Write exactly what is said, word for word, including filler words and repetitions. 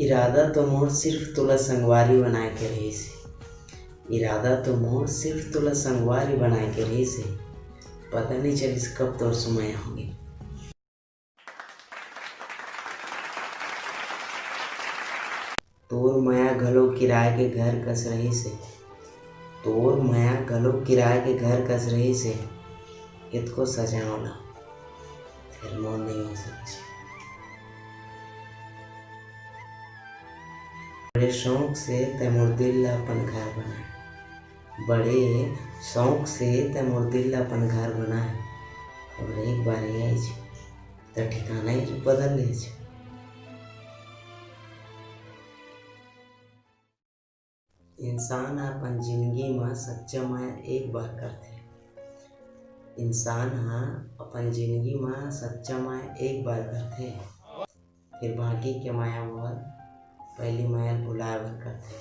इरादा तो मोर सिर्फ तोला संगवारी बनाए के रहिस हे। इरादा तो मोर सिर्फ तोला संगवारी बनाए के रहिस हे। पता नइ चलिस कब तोर समय होगे। तोर मया घलो किराए के घर कस रहिस हे। तोर मया घलो किराए के घर कस रहिस हे। कतको सजावंव ना, फेर मोर नइ हो सकिस। बड़े शौक से तैं मोर दिल ला अपन घर बनाए। बड़े शौक से तैं मोर दिल ला अपन घर बनाए। अउ एक बार ए आइस, त ठिकाना ही बदल लेस। इंसान ह अपन जिनगी म सच्चा मया एक बार करथे। इंसान ह अपन जिनगी म सच्चा मया एक बार करथे, फेर बाकी के मया ओहर पहिली मया ल भुलाए बर करथे।